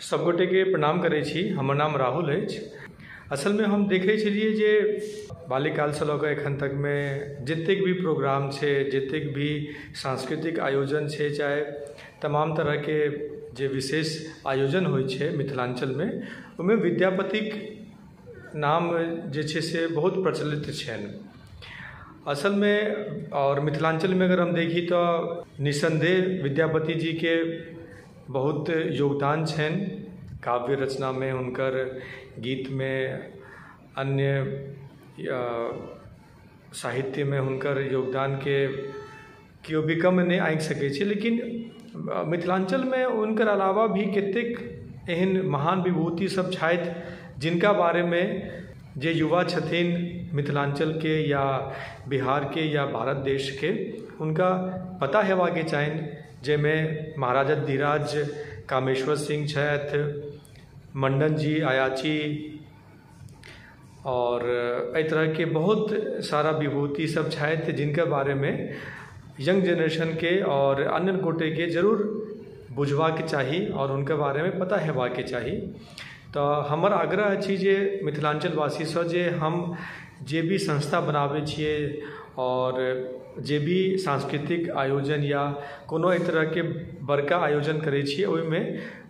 सबगोटेके प्रणाम करै छी। हमर नाम राहुल अछि। असलमे हम देखै छलियै जे बाल्यकालसँ लऽ कऽ एखन तकमे जतेक भी प्रोग्राम छै, जतेक भी सांस्कृतिक आयोजन छै, चाहे तमाम तरहके जे विशेष आयोजन होइ छै मिथिलाञ्चलमे, ओहिमे विद्यापतिक नाम जे छै से बहुत प्रचलित छनि असलमे। आओर मिथिलाञ्चलमे अगर हम देखी तऽ निस्सन्देह विद्यापति जीके बहुत योगदान छनि काव्य रचनामे, हुनकर गीतमे, अन्य साहित्यमे हुनकर योगदानके केओ भी कम नहि आँकि सकै छै। लेकिन मिथिलाञ्चलमे हुनकर अलावा भी कतेक एहन महान विभूति सब छथि जिनका बारेमे जे युवा छथिन मिथिलाञ्चलके या बिहारके या भारत देशके, हुनका पता हेबाके चाही, जाहिमे महाराजा धीराज कामेश्वर सिंह छथि, मण्डन जी, अयाची आओर एहि तरहके बहुत सारा विभूति सब छथि जिनका बारेमे यंग जेनरेशनके आओर अन्य गोटेके जरूर बुझबाके चाही आओर हुनकर बारेमे पता हेबाके चाही। तऽ हमर आग्रह अछि जे मिथिलाञ्चलवासीसँ जे हम जे भी संस्था बनाबै छियै आओर जे भी सांस्कृतिक आयोजन या कोनो एहि तरहके बड़का आयोजन करै छियै, ओहिमे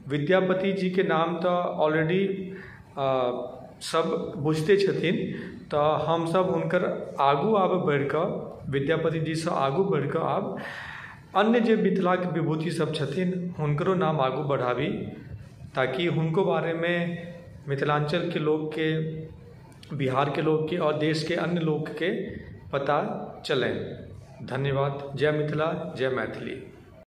विद्यापति जीके नाम तऽ ऑलरेडी सब बुझिते छथिन, तऽ हमसब हुनकर आगू आब बढ़िकऽ, विद्यापति जीसँ आगू बढ़िकऽ आब अन्य जे मिथिलाके विभूति सब छथिन हुनकरो नाम आगू बढ़ाबी, ताकि हुनको बारेमे मिथिलाञ्चलके लोकके, बिहारके लोकके आओर देशके अन्य लोकके पता चलनि। धन्यवाद। जय मिथिला, जय मैथिली।